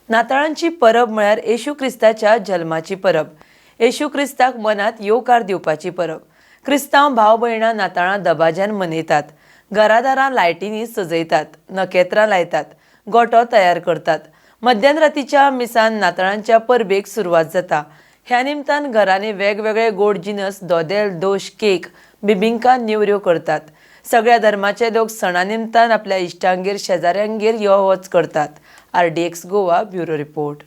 नाताळांची परब म्हळ्यार येशू क्रिस्ताच्या जल्माची परब. येशू क्रिस्ताक मनात येवकार दिवपाची परब. क्रिस्तांव भाव भयणां नाताळां दबाज्यान मनयतात. घरादारां लायटींनी सजयतात, नखेत्रां लायतात, गोटो तयार करतात. मध्यान रातीच्या मिसान नाताळांच्या परबेक सुरवात जाता. ह्या निमतान घरांनी वेगवेगळे गोड जिनस, दोदेल, दोश, केक, बिबिंका, नेवऱ्यो करतात. सगळ्या धर्माचे लोक सणा निमतान आपल्या इश्टांगेर, शेजाऱ्यांगेर यो वच करतात. RDX Goa, bureau report.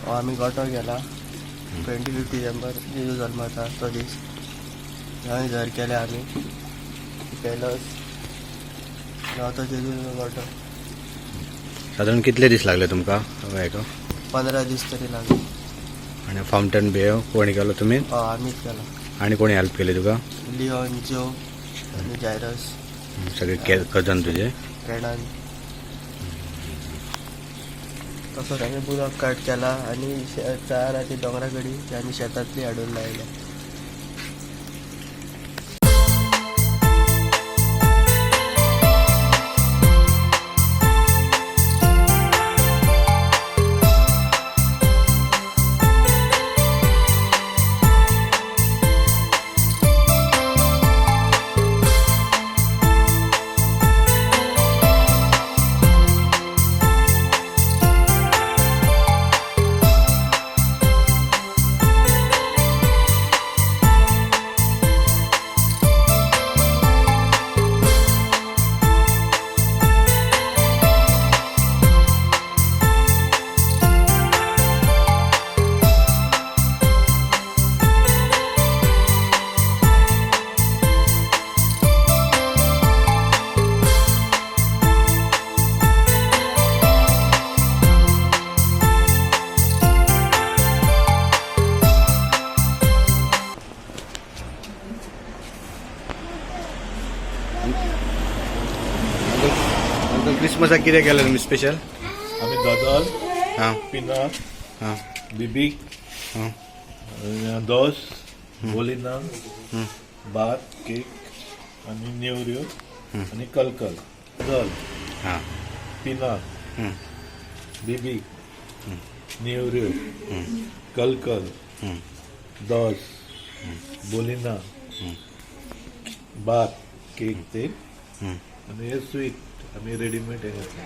हो आमी गोटो केला. 25 डिसेंबर जेजू जल्मता तो दीस आनी घर केले आमी केलोच तो जेजू गोटो. साधारण कितले दीस लागले तुमकां हेका? 15 दीस तरी लागले. आणि फाउंटन बी कोणी केलो तुमी? हय, आमीच केला. आणि कोणी हेल्प केली तुका? लिओन, जो आनी जायरस. सगळे कजन तुझे? फ्रेंडान. तसोच आमी बुदक कट केला आनी चार आहा ती दोंगरा कडेन ती आमी शेतांतली हाडून लायल्या. अंकल, क्रिसमसाक कितें केलें तुमी स्पेशल? आमी दोदोल, पिनर, बिबीक, दोस, बोलिना, भात, केक आनी नेवऱ्यो आनी कलकल. दोदोल, पिनर, बिबीक, नेवऱ्यो, कलकल, दोस, बोलिना, भात, केक ते आनी हे स्वीट आमी रेडीमेड हे घेतले.